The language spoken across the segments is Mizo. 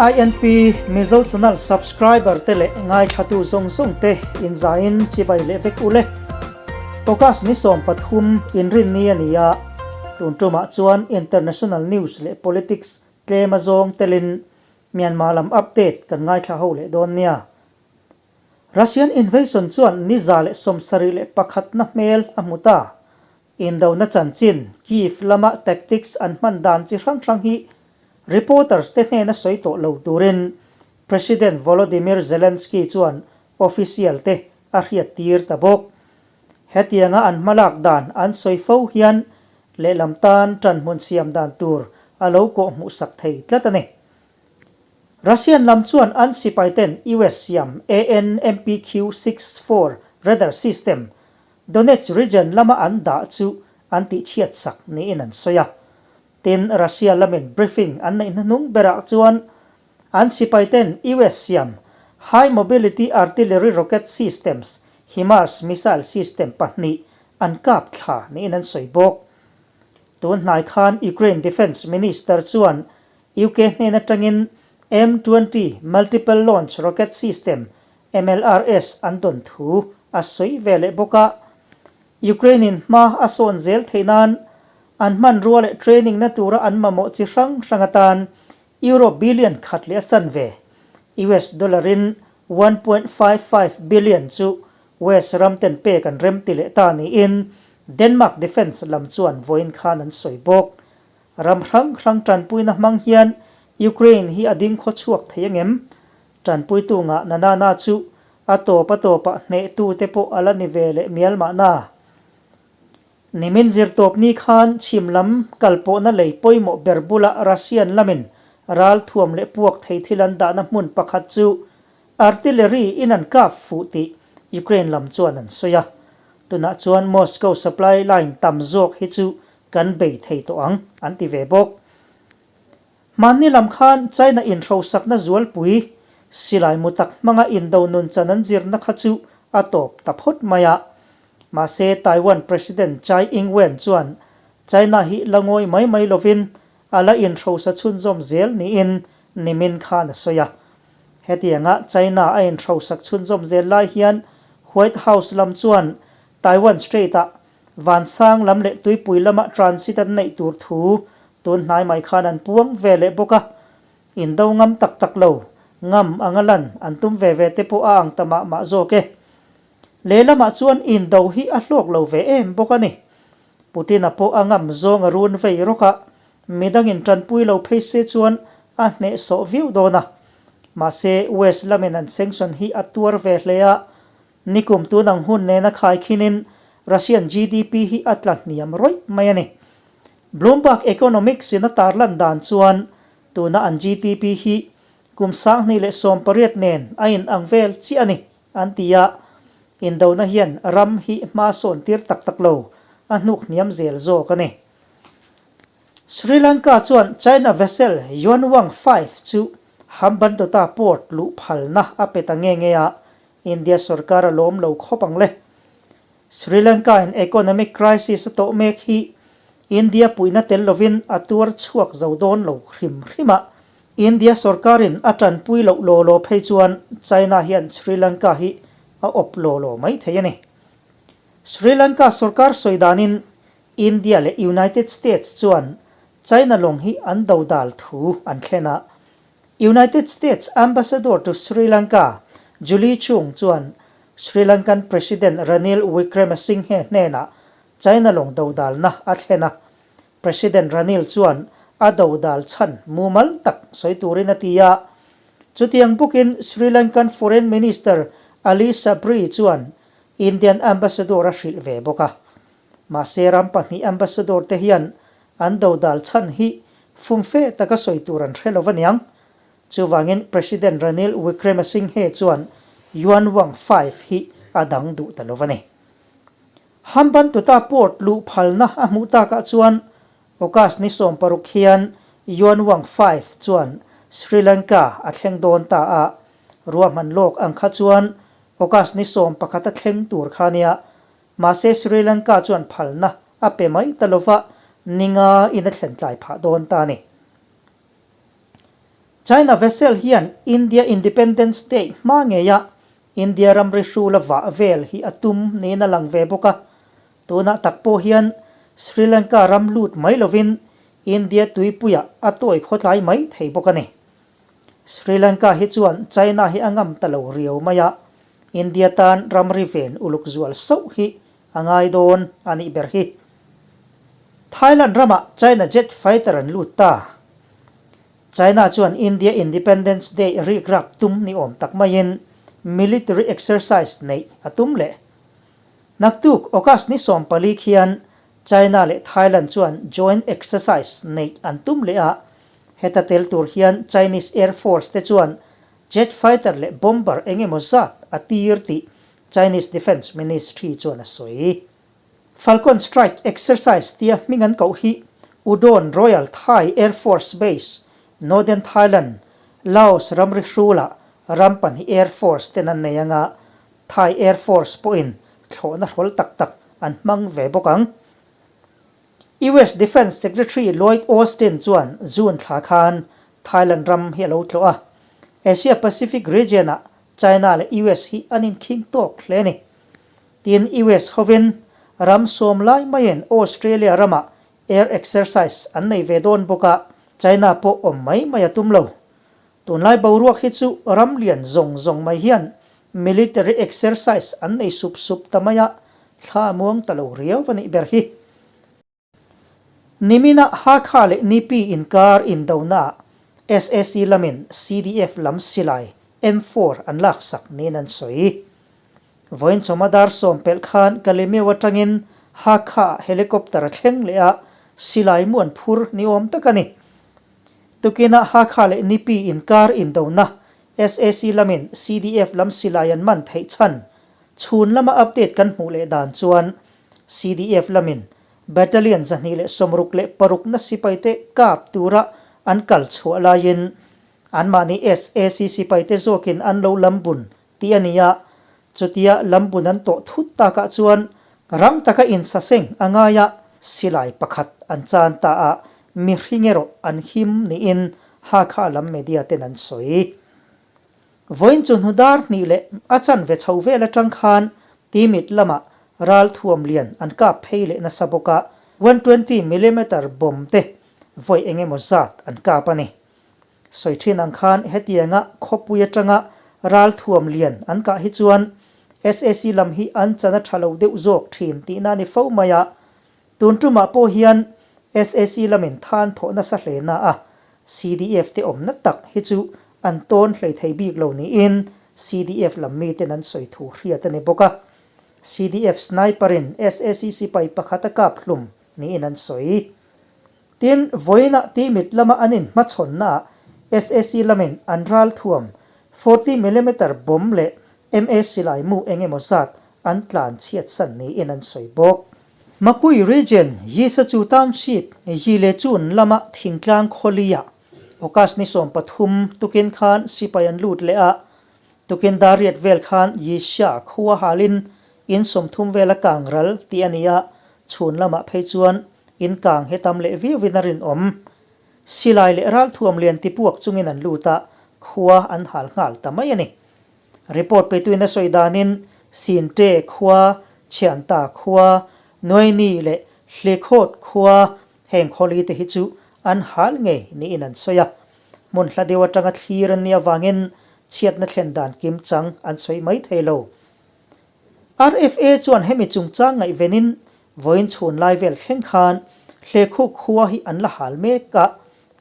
INP Mizo Channel subscriber te leh ngaithlatu zawng zawng te inzaiin chibai leh vek ule. August ni 13 inrinni a ni a, tun tumah chuan international news leh politics tlem a zawng telin Myanmar lam update kan ngaithla ho leh dawn nia. Russian invasion chuan ni 171 na hmel a hmu ta. Indona chanchin, Kyiv lama tactics an hman dan chi hrang hrang hi reporters te hnena sawi tawh lo turin President Volodymyr Zelensky chuan official te a hriat tir ta bawk. Hetianga an hmalak dan an sawi fo hian lehlam tan ṭanhmun siam dan tur a lo kawhhmuhsak thei tlat a ni. Russian lam chuan an sipaiten US siam AN-MPQ 64 radar system Donetsk region lama an dah chu an tihchhiat sak niin an sawi a. Tin, Russia lamin briefing an neih hnuhnung berah chuan an sipaiten US siam High Mobility Artillery Rocket Systems, HIMARS missile system pahnih an kap thla niin an sawi bawk. Tun hnai khan Ukraine Defence Minister chuan UK hnen atangin M-twenty Multiple Launch Rocket System, MLRS, an dawn thu a sawi ve leh bawk a. Ukraine-in hma a sawn zel theih nan an hmanrua leh training na tura an mamawh chi hrang hrang atan Euro billion khat leh a chanve, US dollar-in 1.55 billion chu West ram ten pek an remti leh ta niin Denmark Defence lam chuan vawiin khan an sawi bawk. Ram hrang hrang tanpuina hmang hian Ukraine hi a ding khaw chhuak thei angem? Tanpuitu ngah na na na chu a tawp a tawpah hnehtu te pawh a la ni ve leh mial mahna. Nimin zirtawp ni khan chhim lam kalpawhna lei pawimawh ber bula Russian lamin ral thuam leh puak thei thil an dahna hmun pakhat chu artillery in an kap fuh tih Ukraine lam chuan an sawi a. Tunah chuan Moscow supply line tam zawk hi chu kan bei thei tawh ang, an ti ve bawk. Hmanni lam khan China inhrosakna zualpui, silai mu tak hmanga indo nun chan an zirna kha chu a tawp ta phawt mai a. Mahse, Taiwan President Tsai Ing-wen chuan China hi la ngawi mai mai lovin a la inhrosa chhunzawm zel niin nimin khan a sawi a. Hetianga China a inhrosak chhunzawm zel lai hian White House lam chuan Taiwan Strait-ah Vansang lam leh tuipui lama transit an neih tur thu tun hnai mai khan an puang ve leh bawk a. Indo ngam tak tak lo, ngam anga lan an tum ve ve te pawh a ang ta mah mah zawk e. Lehlamah chuan indo hi a hlawk lo ve em bawk a ni. Putin-a pawh a ngam zawng a run vei rawk a, midangin tanpui lo phei se chuan a hnehsawh viau dawn a. Mahse, West lamin an sanction hi a tuar ve hle a, Nikum tun ang hun nena khaikhinin Russian GDP hi a tla hniam rawih mai a ni. Bloomberg Economics in a tarlan dan chuan tuna an GDP hi kum 2018 nen a in ang vel chiah a ni, an ti a. Indona hian ram hi hma sawn tir tak tak lo, a hnuk hniam zel zawk a ni. Sri Lanka chuan China vessel Yuanwang 5 chu Hambantota port luh phalna a pe ta nge nge a, India sorkar a lawm lo khawp ang le. Sri Lanka in economic crisis a tawh mek hi India puihna tel lovin a tuar chhuak zo dawn lo hrim hrim a. India sorkar in a tanpui loh law law phei chuan China hian Sri Lanka hi a awp law law mai thei a ni. Sri Lanka sorkar sawi danin India leh United States chuan China lawng hi an dodal thu an thlen a. United States Ambassador to Sri Lanka, Julie Chung chuan Sri Lankan President Ranil Wickremesinghe hnenah China lawng dodalna a thlen a. President Ranil chuan a dodal chhan mumal tak sawi turin a ti a. Chutiang bawkin Sri Lankan Foreign Minister Ali Sabri chuan Indian Ambassador a hrilh ve bawk a. Mahse ram pahnih ambassador te hian an dodal chhan hi fumfe taka sawi tur an hre lo aniang. Chuvangin President Ranil Wickremesinghe chuan Yuan Wang 5 hi a dang duh ta lo a ni. Hambantota port luh phalna a hmuh takah chuan August ni 16 hian Yuan Wang 5 chuan Sri Lanka a thleng dawn ta a, ruahman lawk ang kha chuan August ni 11 a thleng tur kha nia. Mahse Sri Lanka chuan phalna a pe mai ta lova, ninga in a thlen tlai phah dawn ta a ni. China vessel hian India Independence Day hma ngeia India ramri hrula vah vel hi a tum niin a lang ve bawk a. Tunah tak pawh hian Sri Lanka ram lut mai lovin India tuipuiah a tawi khawtlai mai thei bawk a ni. Sri Lanka hi chuan China hi a ngam ta lo riau mai a, India tan ramri ven uluk zual sauh hi a ngai dawn a nih ber hi. Thailand ramah China jet fighter an lut ta. China chuan India Independence Day rikrap tum ni awm tak maiin military exercise neih a tum leh. Naktuk August ni 14 khian China leh Thailand chuan joint exercise neih an tum leh a, heta tel tur hian Chinese Air Force te chuan jet fighter leh bomber eng emaw zat a tir tih Chinese Defence Ministry chuan a sawi. Falcon Strike Exercise tia hming an koh hi Udon Royal Thai Air Force Base, Northern Thailand, Laos ramri hrulah ram pahnih Air Force ten an nei anga Thai Air Force pawhin thlawhna hrawl tak tak an hmang ve bawk ang. US Defence Secretary Lloyd Austin chuan June thla khan Thailand ram hi a lo tlawh a, Asia Pacific region-ah China leh US hi an inkhing tawk hle a ni. Tin, US hovin ram sawm lai maiin Australia ramah air exercise an nei ve dawn bawk a, China pawh awm mai mai a tum lo. Tunlai boruak hi chu ram lian zawng zawng mai hian military exercise an nei sup sup ta mai a, thla a muang ta lo riau a nih ber hi. Nimina Hakha leh Nipi inkar indonaah sac lamin CDF lam silai M4 an laksak niin an sawi. Vawiin chawma dar sawm pelh khan Kalemeu atangin Hakha-ah helicopter a thleng leh a, silai mu an phur ni awm tak a ni. Tukinah Hakha leh Nipi inkar indona sac lamin CDF lam silai an man theih chhan chhun lama update kan hmuh leh dan chuan CDF lamin Battalion 266 na sipaite kap tura an kal chhuah laiin anmahni sac sipaite zawkin an lo lambun tih a ni a, chutia lambun an tawh thut takah chuan rang taka insaseng a ngai a, silai pakhat an chan ta a, mihring erawh an him niin Hakha lam media ten an sawi. Vawiin chu hnu dar hnih leh a chanve chho vel atang khan Timit lamah ral thuam lian an kap phei leh nasa bawk a, 120 millimeter bomb te vawi eng emaw zat an kap a ni. Sawi thin ang khan hetianga khawpui atanga ral thuam lian an kah hi chuan sac lam hi an chan a tha lo deuh zawk thin tihna a ni fo mai a, Tun tumah pawh hian sac lamin than thawh nasa hle na a, CDF te awmna tak hi chu an tawn hlei thei bik lo niin CDF lam miten an sawi thu hriat a ni bawk a. CDF sniper in sac sipai pakhat a kap hlum niin an sawi. Tin, vawiinah Timit lama an inhmachhawnnaah sac lamin an ralthuam 40 millimeter bomb leh MA silai mu eng emaw zat an tlan chhiatsan niin an sawi bawk. Makui Region, Yisachu Township, Yilechun lama thingtlang khawliah August ni 13 tukin khan sipai an lut leh a, tukin dariat vel khan Yisha khua halin in 30 vel a kang ral tih a ni a, chhun lamah phei chuan in kang he tam leh viauin a rinawm. Silai leh ralthuam lian tipuak chungin an lut a, khua an hal nghal ta mai a ni. Report petuin a sawi danin Sinte khua, Chhianta khua, Nuaini leh Hlikhawt khua heng khawli te hi chu an hal ngei niin an sawi a. Hmun hla deuh atanga thlir an nih avangin chhiatna thlen dan kimchang an sawi mai thei lo. RFA chuan hemi chungchang ngaihvenin vawiin chhun lai vel thleng khan Hlekhuk khua hi an la hal mek a,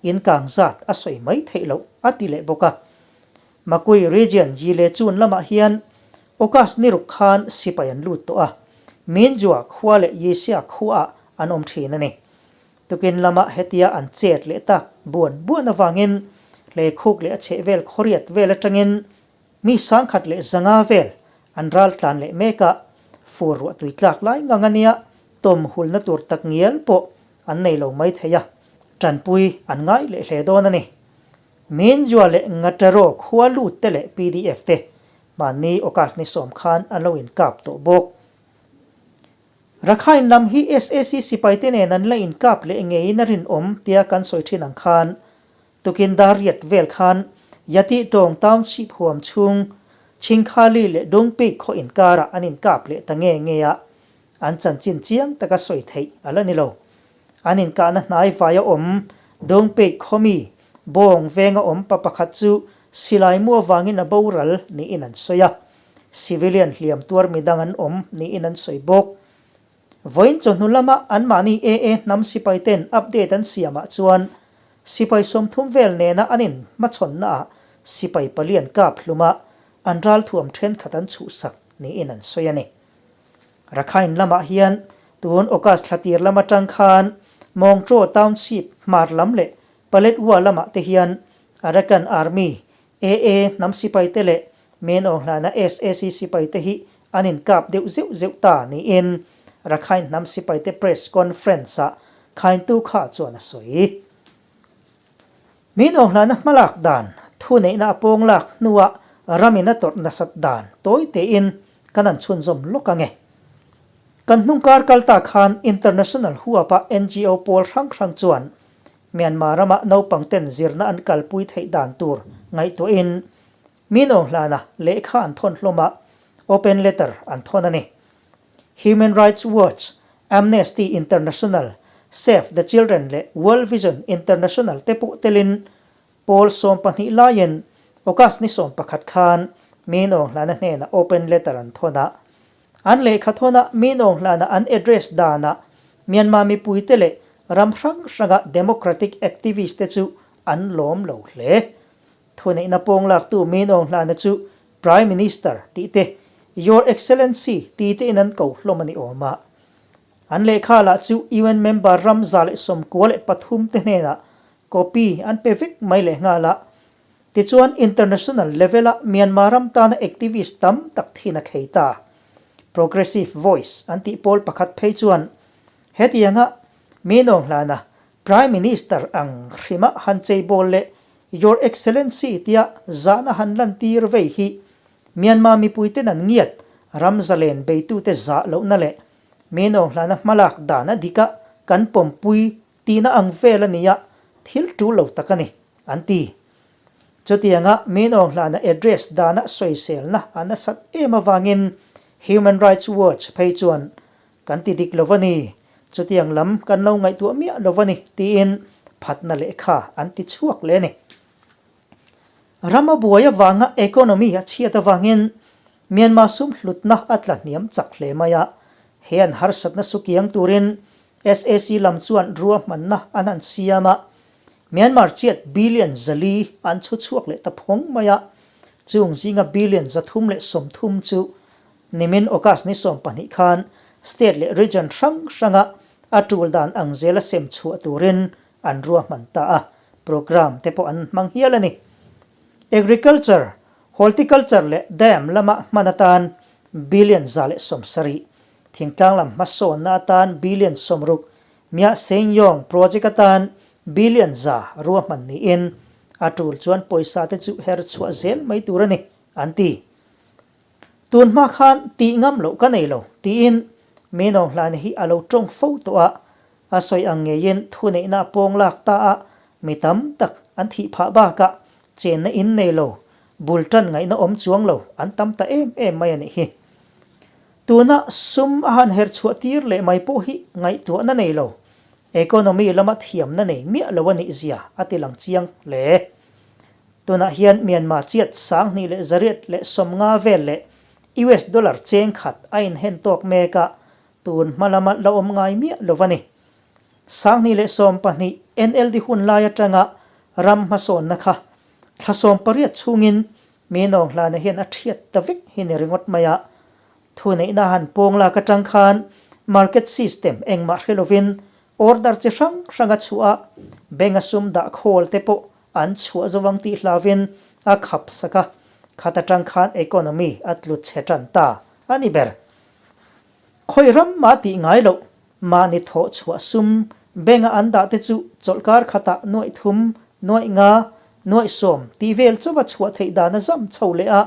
in kang zat a sawi mai theih loh a ti leh bawk a. Makui Region Yile Chun lamah hian August ni ruk khan sipai an lut tawh a, Minjua khua leh Yixia khuaah an awm thin a ni. Tukin lama hetia an chet leh tak buan buan avangin Hleikhuk leh a chhehvel khawriat vel atangin mi 1100 vel an ral tlan leh mek a, fur ruah tui tlak lai ngang a nia, tawm hulna tur tak ngial pawh an nei lo mai thei a, tanpui an ngai leh hle dawn a ni. Minjua leh Ngataro khua lut te leh pdf te mahni August ni sawm khan an lo inkap tawh bawk. Rakhine lam hi sac sipai te nen an la inkap leh ngeiin a rinawm tia kan sawi thin ang khan. Tukin dar riat vel khan Yati tawng township huam chhung Chhingkhali leh Dungpik khaw inkarah an inkap leh ta nge nge a, an chanchin chiang taka sawi theih a la ni lo. An inkahna hnai vaia awm Dungpik khaw mi Bawng venga awm pa pakhat chu silai mu avangin a boral niin an sawi a, civilian hliam tuar midang an awm niin an sawi bawk. Vawiin chawhnu lama anmahni AA hnam sipai ten update an siamah chuan sipai 30 vel nena an in hmachhawnnaah sipai palian kap hluma an ralthuam thenkhat an chhuhsak niin an sawi a ni. Rakhine lamah hian tun August thla tir lam atang khan Mawngtraw Township hmar lam leh Paletwa lamah te hian Arakan Army AA hnam sipaite leh Men Aung Hlaina SAC sipaite hi an inkap deuh zeuh zeuh ta niin Rakhine hnam sipaite press conference-ah khaintu kha chuan a sawi. Min Aung Hlaina hmalak dan, thuneihna a pawng lak hnuah ramin a tawrh nasat dan tawi tein kan han chhunzawm lawk ang e. Kan hnungkar kal ta khan international huapa NGO pawl hrang hrang chuan Myanmar rama naupang ten zirna an kalpui theih dan tur ngaihtuahin Min Aung Hlana lehkha an thawn hlawm a, open letter an thawn a ni. Human Rights Watch, Amnesty International, Save the Children leh World Vision International te pawh telin pawl 12 laiin August ni 11 khan Min Aung Hlana hnenah open letter an thawn a. An lehkha thawnah Min Aung Hlana an address danah Myanmar mipuite leh ram hrang hranga democratic activist te chu an lawm lo hle. Thuneihna pawng laktu Min Aung Hlana chu Prime Minister tih te, Your Excellency ti tein an ko hlawm a ni awm a. An lehkha lah chu UN member ram 193 te hnenah copy an pe vek mai lehnghal a. Tichuan international level-a Myanmar ram tana activist tam tak thin a khei ta. Progressive Voice an tih pawl pakhat phei chuan hetianga Min Aung Hlana Prime Minister ang hrima han cheibawl leh Your Excellency tia zahna han lantir vei hi Myanmar mipuiten an ngiat ram zalen beitute zah lohna leh Min Aung Hlana hmalak dan a dika kan pawmpui Tihna ang vel a nia, thil tul lo tak a ni, an ti. Chutianga Min Aung Hlana address dana sawiselna a nasat em avangin Human Rights Watch phei chuan kan ti dik lo a ni, chutiang lam kan lo ngaihtuah miah lo a ni tiin phatna lehkha an ti chhuak leh a ni. Ram a buai avanga economy a chhiat avangin Myanmar sum hlutna a tla hniam chak hle mai a, he an harsatna sukiang turin SAC lam chuan ruahmanna an han siam a, Myanmar chiat billion 400 an chhu chhuak leh ta phawng mai a, chung zinga billion 330 chu nimin August ni 12 khan state leh region hrang hranga a tul dan ang zela sem chhuah turin an ruahman ta a, programme te pawh an hmang hial a ni. Agriculture, Horticulture leh dam lama hman atan billion 170 Thingtlang lam hmasawnna atan billion 60, Mya Sengyong project atan billion 100 ruahman niin a tul chuan pawisa te chu her chhuah zel mai tur a ni, an ti. Tun hma khan tih ngam loh ka nei lo, tiin Min Aung Hlaing hi a lo tawng fo tawh a, a sawi ang ngeiin thuneihna a pawng lak ta a, mi tam tak an thih phah bakah chenna in nei lo, bul tan ngaihna awm chuang lo an tam ta em em mai a nih hi. Tuna sum a han her chhuah tir leh mai pawh hi ngaihtuahna nei lo, economy lama thiamna nei miah lo a nih zia a ti lang chiang hle. Tunah hian Myanmar chiat 2850 vel leh US dollar cheng khat a inhen tawk mek a, tun hma lama la awm ngai miah lo a ni. 2012 NLD hun lai atanga ram hmasawnna kha thla 18 chhungin Min Aung Hlana hian a thiat ta vek hi ni ringawt mai a, thuneihna han pawng lak atang khan market system engmah hre lovin order chi hrang hrang a chhuah a, bank a sum dah khawl te pawh an chhuah zo ang tih hlauvin a khap sak a, khat atang khan economy a tlu chhe tan ta a ni ber. Khawi ram mah tih ngai loh, mahni thawh chhuah sum bank a an dah te chu chawlhkar khatah nuaih thum, nuaih nga, nuaih sawm tih vel chauha chhuah theih dan a zam chho leh a,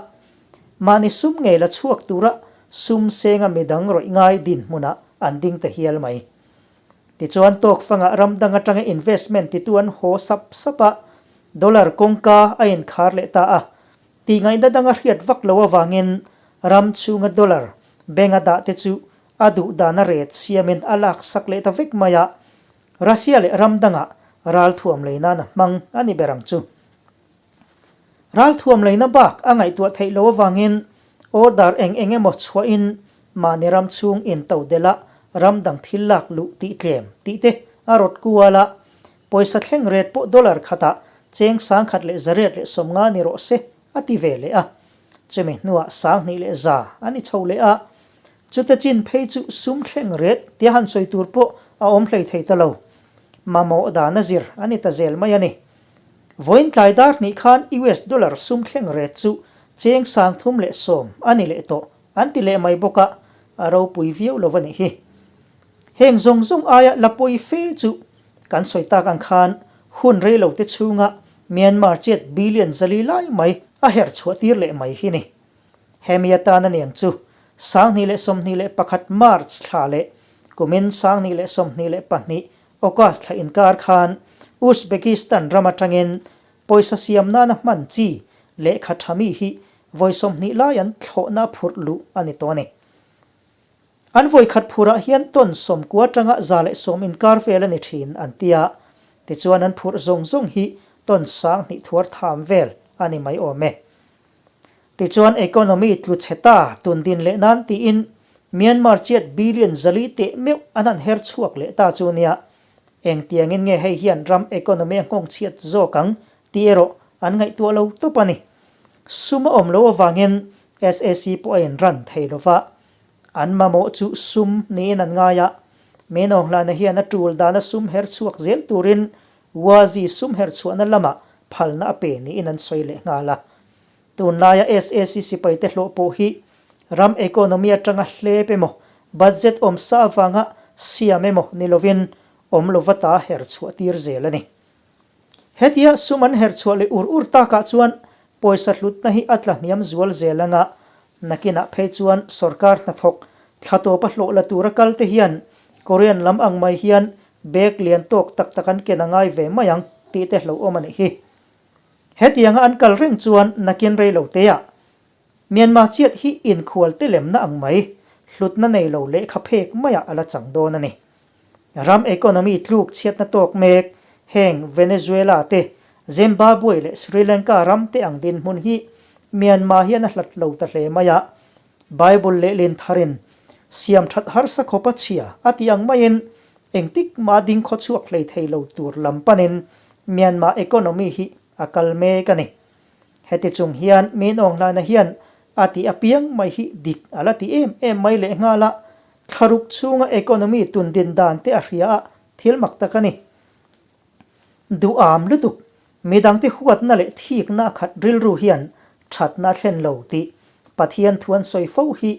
mahni sum ngei la chhuak tura sum senga midang rawih ngai dinhmunah an ding ta hial mai. Tichuan tawkfangah ram dang atanga investment titu an haw sap sap a. Dollar kawngka a inkhar leh ta a, Tihngaihna danga hriat vak lo avangin ram chhunga dollar bank a dah te chu a duh dana ret siamin a lak sak leh ta vek mai a, Russia leh ram dangah ralthuam lei nan a hmang a ni ber ang chu. Ralthuam leina bak a ngaihtuah theih lo avangin order eng eng emaw chhuahin mahni ram chhung into delh a ram dang thil lak luh tih tlem tih te a rawt kual a, Pawisa thleng ret pawh dollar khatah cheng 1850 ni rawh se a ti ve leh a. Chumi hnuah 2100 a ni chho leh a. Chute chin phei chu sum thleng ret tia han sawi tur pawh a awm hlei thei ta lo. Mamawh dan a zir a ni ta zel mai a ni. Vawiin tlai dar hnih khan US dollar sum thleng ret chu cheng 310 a ni leh tawh an ti leh mai bawk a, a ropui viau lo a nih hi. Heng zawng zawng aia la pawi fe chu kan sawi tak ang khan hun rei lo te chhunga Myanmar chet billion 400 lai mai a herh chhuah tir leh mai hi ni. Hemi atan a niang chu 2021 March thla leh kumin 2022 August thla inkar khan Uzbekistan ram atangin pawisa siam nana hman chi lehkha tha mi hi vawi 20 lai an thlawhna phurh luh a ni tawh a ni. An vawikhat phurah hian ton 90 atanga 110 inkar vel a ni thin an ti a, tichuan an phurh zawng zawng hi ton 2000 thuar tham vel a ni mai awm e. Tichuan economy tlu chhe ta tun din leh nan tiin Myanmar chiat billion 400 teh meuh an han her chhuak leh ta chu nia. Engtiangin nge hei hian ram economy a nghawng chhiat zawk ang tih erawh an ngaihtuah lo tawp a ni. Sum a awm lo avangin SAC pawh a inran thei lova. An mamawh chu sum niin an ngai a, Menawnghlana hian a tul dana sum her chhuak zel turin Wazi sum her chhuahna lamah phalna a pe niin an sawi leh nghal a. Tunlaia SAC sipaite hlawh pawh hi ram economy atanga hlep emaw, budget awmsa avanga siam emaw ni lovin awm lova ta her chhuah tir zel a ni. Hetia sum an her chhuah leh ur ur takah chuan pawisa hlutna hi a tla hniam zual zel anga nakinah phei chuan sorkar hnathawk thla tawpa hlawh la tura kal te hian Korean lam ang mai hian bag lian tawk tak tak an ken a ngai ve mai ang tih te hlauhawm a nih hi. Hetianga an kal reng chuan nakin rei lo teah Myanmar chiat hi inkhual te lemna ang mai hlutna nei lo lehkha phek maiah a la chang dawn a ni. Ram economy tluk chhiatna tawk mek heng Venezuela te, Zimbabwe leh Sri Lanka ram te ang dinhmun hi Myanmar hian a hlat lo ta hle mai a. Bible lehlin tharin siam that harsa khawpa chhia a tih ang maiin engtik mah ding khawchhuak hlei thei lo tur lam panin Myanmar economy hi a kal mek a ni. Heti chung hian min awnghlaina hian a tih apiang mai hi dik a la ti em em mai lehnghal a, Thlaruk chhunga economy tun din dan te a hria a, thil mak tak a ni. Duham lutuk, midangte huatna leh thikna a khat rilru hian thatna a thlen lo tih Pathian thu an sawi fo hi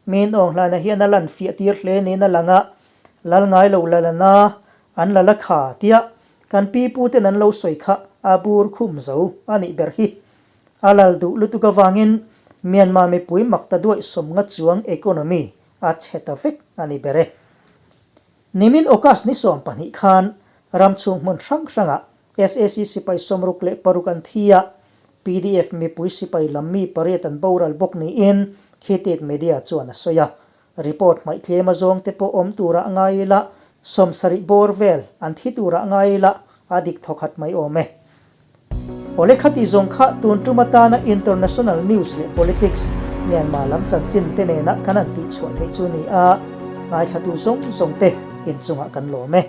min awnghlana hian a lan fiah tir hle niin a lang a, lal ngai lo la la na, an la la kha tia kan pi pu ten an lo sawi kha a bur khum zo a nih ber hi. A lal duh lutuk avangin Myanmar mipui mak ta duaih 50 chuang economy a chhe ta vek a ni ber e. Nimin August ni 12 khan ram chhung hmun hrang hrangah SAC sipai 66 an thi a, PDF mipui sipai lam mi pariat an boral bawk niin Khitit Media chuan a sawi a. Report hmaih tlem a zawng te pawh awm turah a ngai ila, 70 bawr vel an thi turah a ngai ila a dik thawkhat mai awm e. Awle khati zawng kha tun tum atana international news leh politics Myanmar lam chanchin te nena kan han tihchhuah theih chu ni a, ngaithlatu zawng zawng te inchungah kan lawm e.